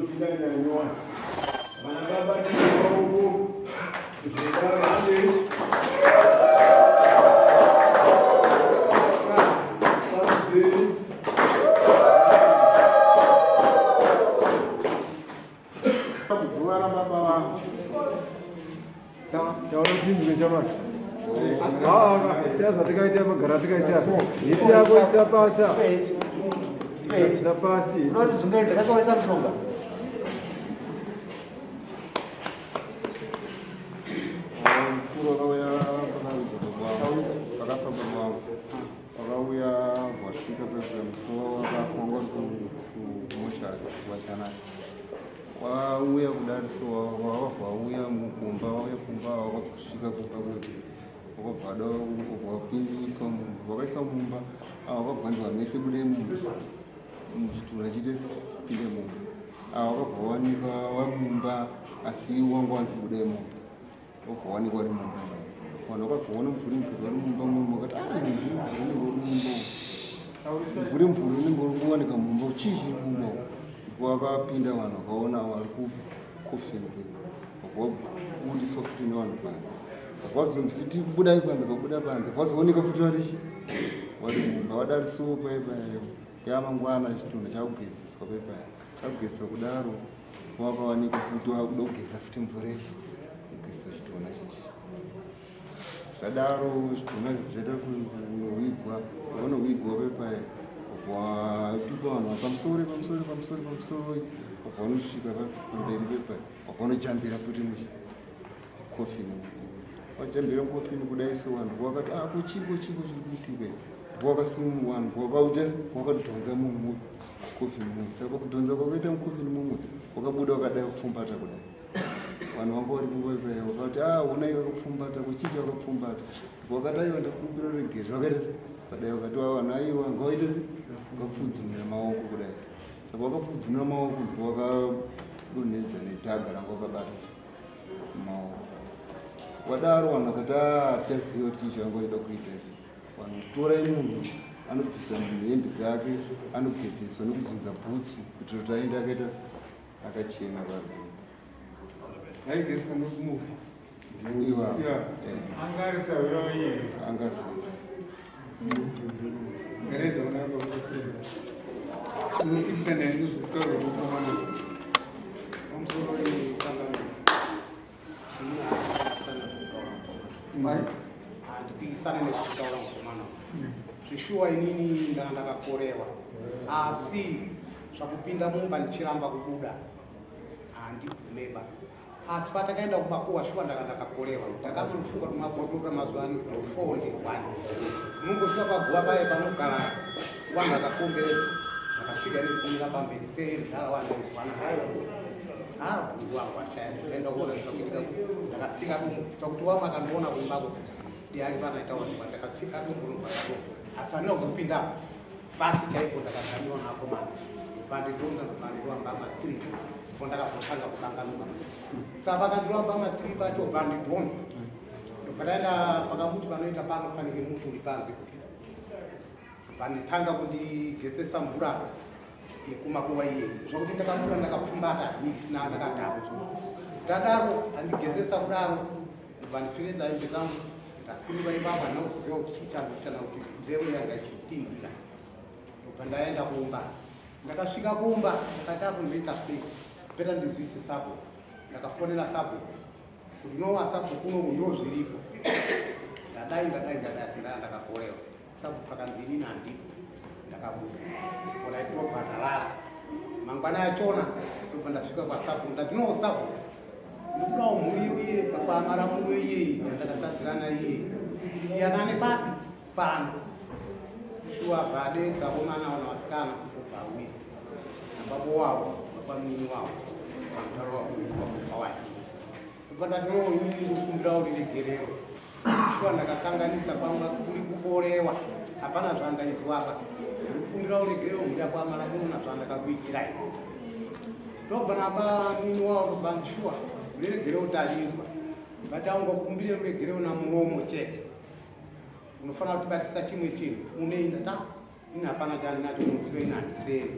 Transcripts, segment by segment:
Ndozvida nyanyowani. Vana baba tinomaoko. Zvekare. Guva rababa vangu. Taura tinzwe chamari. Ah, zvatikaita magara tikaita. Hiti yako isa pasi. Isa pasi. Unotidzungaidza kasi waisa mushonga. Mukuru akauya pakafa baba vangu. Vakauya vasvika pezve musi wakafa wanga uri kumochari kuwadzanai. Wauya kudari so wavabva wauya kumba wauya kumba wakasvika kumba kwedu wakabva wada wapindiswa mumba wakaiswa mumba ava wakabvanzi vanhu vese budai mumba muchitunha chiite pinde mumba ava wakabva wawanikwa wamumba asi wanga wanzi budai mumba wabva wawanikwa uri mumba vanhu vakabva waona mumvuri mumvuri vari mumba mumu vakati a ah, mumvuri mumvuri unenge uri mumba mumvuri mumvuri unenge uri kuwanika mumba chii chiri mumba Wakapinda vanhu vakaona vari kukofini vabudiswa futi nevanhu panze vazonzi futi budai panze vabuda panze vazooneka futi vari vari mumba vadari so paipaya yamangwana chitunha chakugezeswa paipaya chakugezeswa kudaro wakawanika futi wakuda kugeza futi mvura ichi kugezeswa chitunha chichi Zvadaro zvidhoma zvaita kunohwigwa vanohwigwa pepaya vatuka vanhu pamusoro pamusoro pamusoro pamusoro vanosvika pamberi pepaya vanojambira futi mukofini vajambira mukofini kudai so vanhu vakati ah ko chiko chiko chiri kuitika ichi vakasimu vanhu vakaita vakadhonza munhu mukofini mumwe saka kudhonza kwakaita mukofini mumwe wakabuda wakadai kupfumbata kudai vanhu vanga vari kuvaipaya vakati a ah, honai vakapfumbata kuchii vakapfumbata vakati aiwa ndakumbira regezi vakaita se vadai vakati wa vanhu aiwa ngavaite se vakapfudzunira maoko kudai saka vakapfudzunira maoko ndipo vakadonhedza nedhaga ranga vakabata maoko wadaro vanhu vakati a ah, tichaziva kuti chii chavanga vachida kuita ichi vanhu torai munhu anobvisa munhu hembe dzake anogezeswa nekuzunza bhutsu kuitira kuti aende akaita akachena vanhu Aigezwa nokumufi. Iwa. Yeah. Eh. Anga ari sahwira wenyu here? Anga si. Ngareza unako kukuza. Unopikisana nezvekutaura kwemukomana. Pamusoro yekanganwa. Handipikisane nezvekutaura mukomana. Zveshuwa inini ndanga ndakakorewa. Asi zvakupinda mumba ndichiramba kubuda handibvumeba asi patakaenda kumakuwa shuwa ndaka ndakakorewa ndakatorufunga tumabhodhoro mazuva ano four ndi one unongosvika paguva paye panogara vanhu vakakomberedza ndakasvika ndikumira pamberi senzara wandaizwana bhuru wangu ashaya ndaenda kuona zvakuitika ndakatsika dumbu zvakuti wamwe akandiona kumbako diari panaitaonekwa ndakatsika dumbu nobva asi andina kuzopinda Pasi chaipo ndakadzamiwa naakomana vandidhonza ndobva mbama 3 po ndakazotanga kukanganuka saka vakandirova mbama 3 pacho vandidhonza ndobva taenda pakamuti panoita panofanike muti uri panze kuti vanditanga kundigezesa mvura yekumakuva iye zvakuti ndakabuda ndakapfumbata ndisina ndakadhakwa ndadaro andigezesa kudaro ndobva ndifiredza hembe dzangu Ndasimuka ipapo handina kuzoziva kuti chii changu kana kuti nzeve yanga ichitinhira. Ndobva ndaenda kumba. Ndakasvika kumba ndakati akundiita sei peta ndizwise sabhuku. Ndakafonera sabhuku kuti nowa sabhuku kuno ndo zviripo. Ndadai ndadai ndadai asi ndaya ndakakorewa. Sabhuku akanzi inini handipo. Ndakabuda. Orai ndobva ndarara. Mangwana achona ndobva ndasvika kwasabhuku ndati no sabhuku Ndikudawo mhuri iye pamaramulo iye yandakatadzirana iye tiyanane papi pano shuwa vadedza vomana wana vasikana kubva auya nababa wavo baba mini wavo vamutaro wakufa wake kubva ndati no inini ndikukumbirawo riregerero shuwa ndakakanganisa kwanga kuri kuborewa hapana zvandaizwa apa ndikukumbirawo regerero mhuri yako amaramulo nazvandakakuitirai Ndobva naba mini wavo ndobva shuwa ruregerero tarinzwa but aungokumbire ruregerero namuromo chete unofanira kutibatisa chimwe chinhu unoenda ta ini hapana chandinacho mudziyo ini handiseri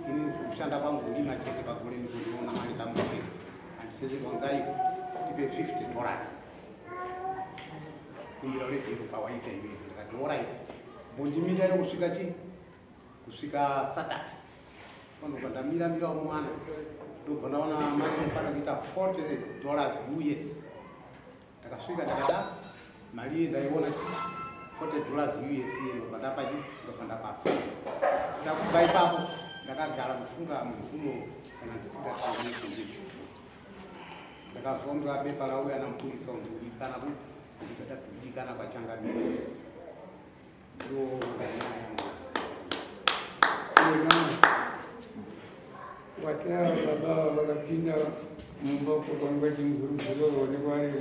ini kushanda kwangu kurima chete pagore ndiko 50 dollars kumbira uregero pawaita iwewe. Ndikati alright, mbondimira kusvika chi kusvika Saturday. Pandobva ndamira mirawo mwana, ndobva ndaona mari inokwana kuita 40 dollars US. Ndakasvika ndakada mari iye ndaiona 40 dollars US iye, ndobva ndapachi ndobva ndapasa. Ndakubva ipapo ndakagara kufunga munhu uno kana ndisingakanganisi ndezvitu. Ndakazonzwa bepa rauya namupurisa ndikudikana kudikana kwachangamire. Ndo nyaya yangu. Watava baba vakapinda mumba uko kwanga vachimuguruguru, vakaonekwa ari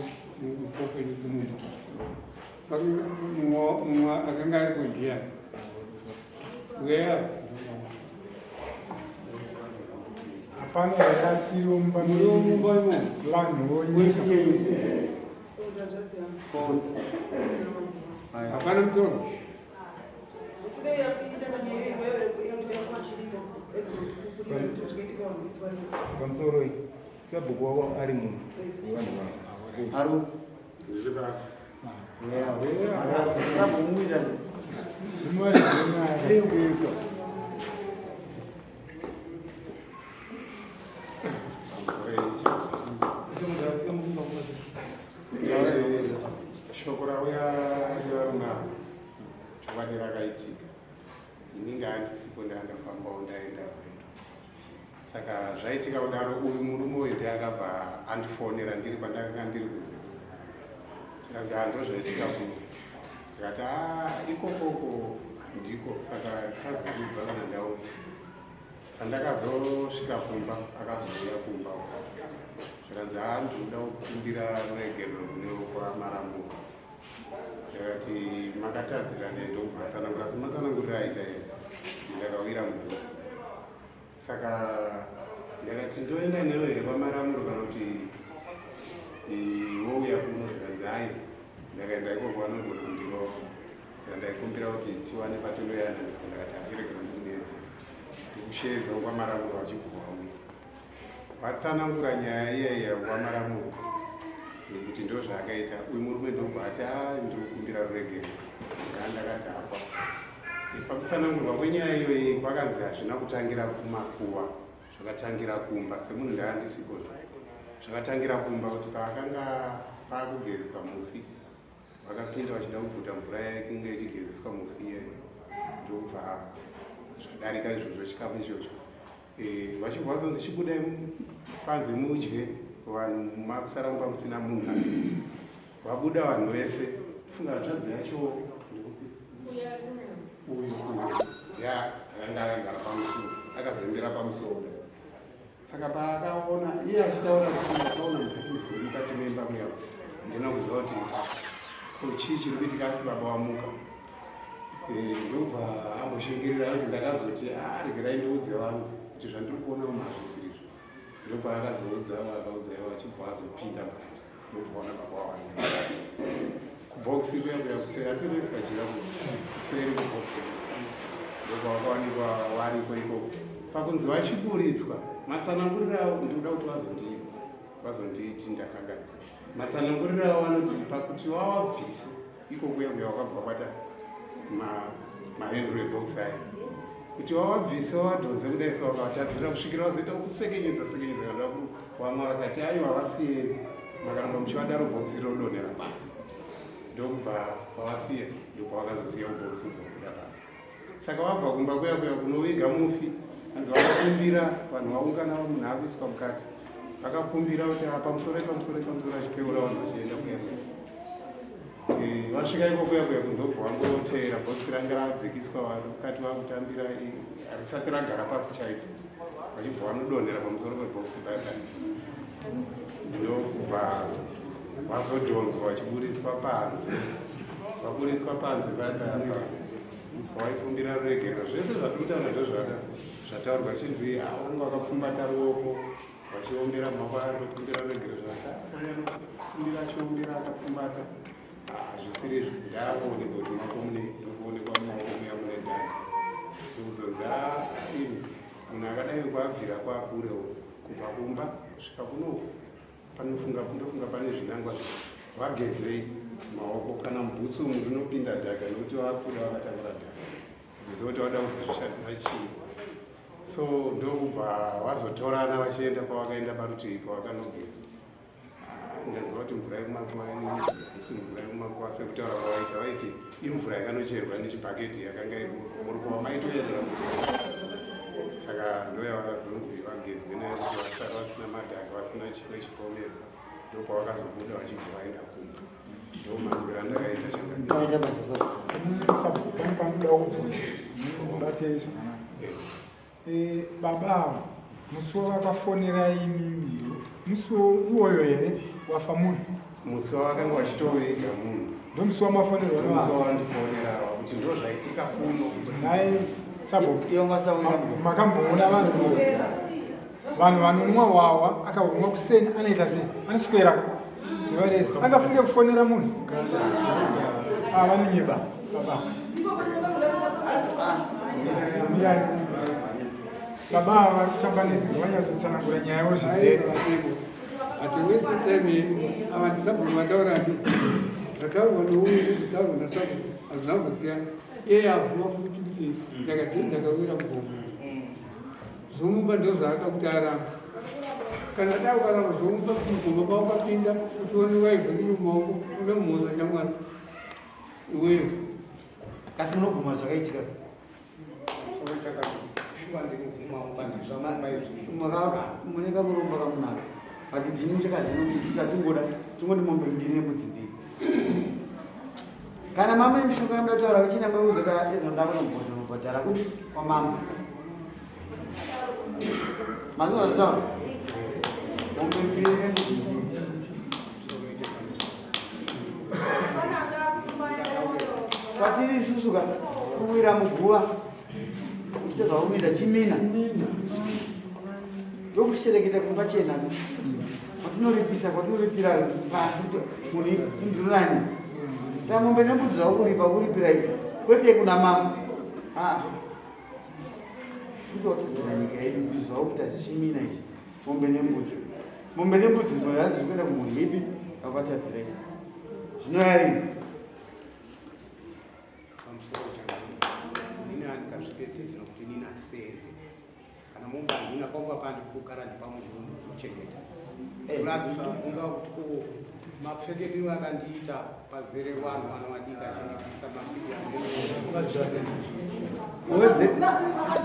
mukofeni kumumba. Mumwe akanga aripo ndiani? Weya. Hapana yakasiyiwa mumba. Muri mumba imomo. Vanhu vonyika. Hapana mutoro. Pamusoro iyi, sabhuku wavo ari munhu wevanhu vavo. Ari imari dzenyaya. Shoko rauya revarume ava, chokwadi rakaitika. Inini handisipo, ndandafambawo, ndaenda rwendo. Saka zvaitika kudaro, uyu murume uyu ndiye akabva andifonera ndiri kwandakanga ndiri kunze. Tikanzi hando zvaitika kuno, ndikati a ikokoko ndiko. Saka tichazondidzwa kana ndauya. Pandakazosvika kumba, akazouya kumba, zvikanzi ha ndinoda kukumbira ruregerero kune kwamaramuka. Ndakati makatadzira ndobva atsanangura, asi matsananguriro aita iye ndakawira mubhuku. Saka ndakati ndoenda newe here kwamaramuro kana kuti wouya kuno? Zvikanzi ai, ndakaenda ikoko vanogona kundirova, saka ndaikumbira kuti tiwane patinoyananiswa. Ndakati achiregera ndikudedze ndikusheedza kwamaramuro. Vachibva wauya vatsanangura nyaya iya iya kwamaramuro kuti ndo zvaakaita uyu murume. Ndobva ati a ndikukumbira ruregerero, ndandakadhakwa. Pakutsanangurwa kwenyaya iyoyi kwakanzi hazvina kutangira kumakuva, zvakatangira kumba. Semunhu ndaandisiko, zvakatangira kumba kuti paakanga paakugezwa mufi, vakapinda vachida kubvuta mvura yainge ichigezeswa mufi iyeyo, ndokubva zvadarika izvozvo chikamu ichocho. Vachibva vazonzi chibudai panze mudye, vanhu makusara mumba musina munhu. Vabuda vanhu vese, funga hanzvadzi yacho uyu uyu ya akanga akagara pamusuo, akazembera pamusuo. Saka paakaona iye achitaura kuti ndakaona mubhuku mukati memba muya, handina kuziva kuti ko chii chiri kuitika, asi baba wamuka. Ndobva amboshingirira, anzi ndakazoti a regerai ndiudze vanhu kuti zvandiri kuona munhu hazvisirizvo. Ndobva akazoudza, akaudza ivo, achibva azopinda mukati, ndobva ona baba wavo kubhokisi kuya kuya kuseri, atonoiswa jira kuseri kubhokisi, ndobva vakawanikwa variko ikoko. Pakunzi vachiburitswa, matsananguriro avo, ndikuda kuti vazonditi ndakanganisa. Matsananguriro avo anoti pakuti vavabvise iko kuya kuya wakabva kwata mahendro ebox aya, kuti wavabvise wavadhonze kudai so vakavatadzira kusvikira vazoita kusekenyedza sekenyedza kana vamwe vakati aiwa vasiye, makaramba muchivadaro bhokisi rodonhera pasi. Ndokubva vavasiya, ndopavakazosiya kubhokisi kubuda panze. Saka vabva kumba kuya kuya kunoviga mufi, hanzi vakakumbira vanhu vaungana, munhu akuiswa mukati, vakakumbira kuti pamusoro pamusoro pamusoro, achipeura vanhu vachienda kuya kuya. Vasvika iko kuya kuya kundobva vangoteera bhokisi ranga radzikiswa, vanhu mukati vakutambira, harisati ragara pasi chaipo, vachibva vanodonhera pamusoro pebhokisi paya, ndokubva vazodhonzwa vachiburitswa panze. Vaburitswa panze paya paya pavaikumbira ruregerero, zvese zvatiri kutaura ndo zvataurwa, chinzi vanga vakapfumbata ruoko vachiombera maoko ari kukumbira ruregerero. Zvakumbira achiombera akapfumbata, hazvisiri izvo. Ndaakuonekwa kuti maoko mune, ndokuonekwa mumaoko muya mune dhaka, ndokuzonzi imi munhu akadai kwabvira kwakurewo kubva kumba kusvika kunoku. Panofunga ndofunga pane zvinangwa vagezei maoko kana mubhutsu umu rinopinda dhaka nekuti vakuda vakatakura dhaka kuziva kuti vada kuzozvishandisa chii. So ndokubva vazotorana vachienda pavakaenda parutivi pavakanogezwa. Ndanzwa kuti mvura yekumakuva haisi mvura yekumakuva sekutaura kwavaita, vaiti imvura yakanocherwa nechibhaketi yakanga iri murukova maitoyerera mvura. Saka ndoyavakazonzi vagezwe nayo kuti vasara vasina madhaka vasina chimwe chipomerwa, ndopavakazobuda vachibva vaenda kumba. Ndomanzwiro andakaita chakadai. Sabhuku panoda kubvunza mubatei zvakanaka. Eh, baba ava musi wavakafonera imimi musi iwoyo here wafa munhu? Musi wavakanga vachitoviga munhu ndomusi wamafonerwa nevanhu wandifonera ava kuti ndo zvaitika kuno. Nhai sabhuku, makamboona vanhu vanhu vanonwa hwahwa akahunwa kuseni anoita sei? Anoswera zuva rese angafunge kufonera munhu? Ah, vanonyeba baba. Mirai baba ava vari kutamba nezinhu, vanyatsotsanangura nyaya yavo zvizere. Hatiweste time yedu. Ava ndisabhuku vataura ndi zvataurwa nouyu nezvataurwa nasabhuku hazvina kumbosiyana. Iye abvuma futi kuti ndakadii ndakawira mugomba. Zvomupa ndozvaada kuti arambe. Kana dai ukaramba zvomupa mugomba paukapinda uchione waibva riri mumaoko une mhosva chamwari iweyo. Kasi munobvuma zvakaitika? Mune kakuromba kamunako but ndini muchakaziva kuti tatingoda tingoti mombe mbiri nembudzi mbiri. Kana mamune mishonga yamuda kutaura kuchina mweudza ka izvo nda kunombobhadhara kupi kwamambo. Mazuva zvataura mombe mbiri nembudzi mbiri. Kwatiri isusu ka kuwira muguva uchiita zvaunoita chimina ndokushereketa kuri pachena kwatinoripisa kwatinoripira pasi kuti munhu ndinonani. Saka mombe nembudzi zvakuripa kuripira ipi kwete kuna mambo kuti watadzira nyika yedu kuti zvakuita chimina ichi mombe nembudzi mombe nembudzi zvimwe zvacho zviri kuenda kumhuri ipi vakwatadzirei zvinoyarini. Pamusoro inini handikazvipetedze nokuti inini handiseenze kana mombe handina pamba pandi kugara ndipamunhu unochengeta purazi nditobvunza kuti ko mapfekerero akandiita pazere vanhu vanovadika achindibvisa mapiki.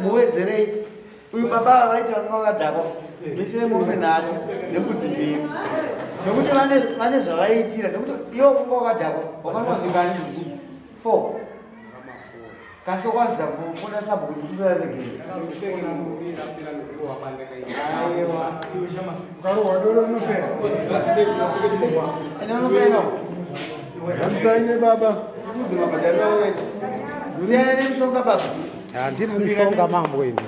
Muwedzerei uyu baba vaiti vanga vakadhakwa misire mombe nhatu nembudzi mbiri nekuti vane zvavaiitira nekuti iwo kunga wakadhakwa wakanwa zvingani zvigubu four kasi waziza kufona sabhuku kuti kutoraregera. Aiwa, ukarohwa doro rinopera. Ende unosaina Hamusaine baba. Tikudzi mabhadhariro auyaita. Siyana nemishonga baba. Handina mishonga mambo ini.